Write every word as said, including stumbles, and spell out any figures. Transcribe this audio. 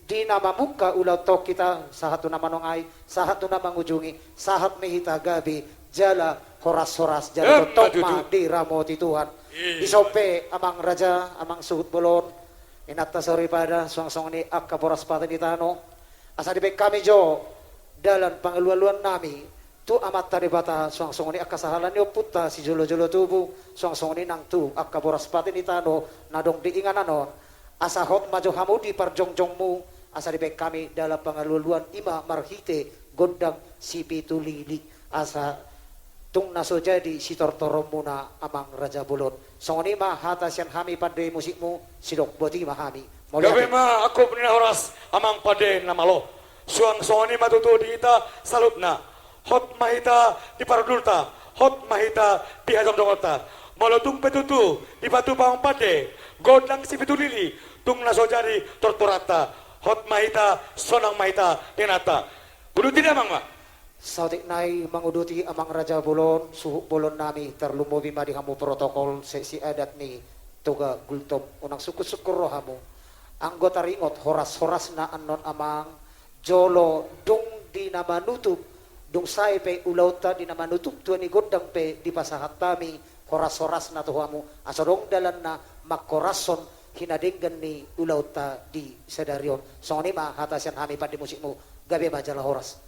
di na mamungka ulaonta on hita, sahat tu na manongai, sahat tu na mangujungi, sahat ma hita gabe jala horas-horas, jala tongtong ma diramoti Tuhan. Dison pe amang raja, amang suhut bolon, inanta soripada, suang songon i angka boras pate ni tano. Asa dibaen hami jo dalan pangalualuan nami tu Amanta Debata, suang songon i angka sahala ni ompunta sijolo-jolo tubu, suang songon i nang tu angka boras pate ni tano na adong di inganan on. Asa hot ma jo hamu di parjongjongmu, asa dibaen hami dalan pangalualuan, i ma marhite gondang sipitu lili, asa tung na so jadi sitortoronmuna amang raja bolon. Songon i ma hata sian hami pande musikmu, sidok boti ma hami. Mauliate. Gabe ma angkup ni na horas amang pande na malo. Suang songon i ma tutu di hita saluhutna. Hot ma hita di parhundulta, hot ma hita di hajongjongonta. Molo tung pe tutu dipatupa amang pande gondang sipitu lili, tung na so jadi tortoranta, hot ma hita, sonang ma hita, inanta. Uduti damang ma. Saotik nai manguduti amang raja bolon, suhut bolon nami, tarlumobi ma di hamu protokol seksi adat ni Toga Gultom, unang sungkun-sungkun rohamu. Anggo taringot horas-horasna annon amang, jolo dung di na manutup, dung sae pe ulaonta di na manutup tua ni gondang pe dipasahat hami horas-horasna tu hamu, asa adong dalanna manghorashon hinadenggan ni ulaonta di sadari on. Songon i ma hata sian hami pande musikmu, gabe ma jala horas.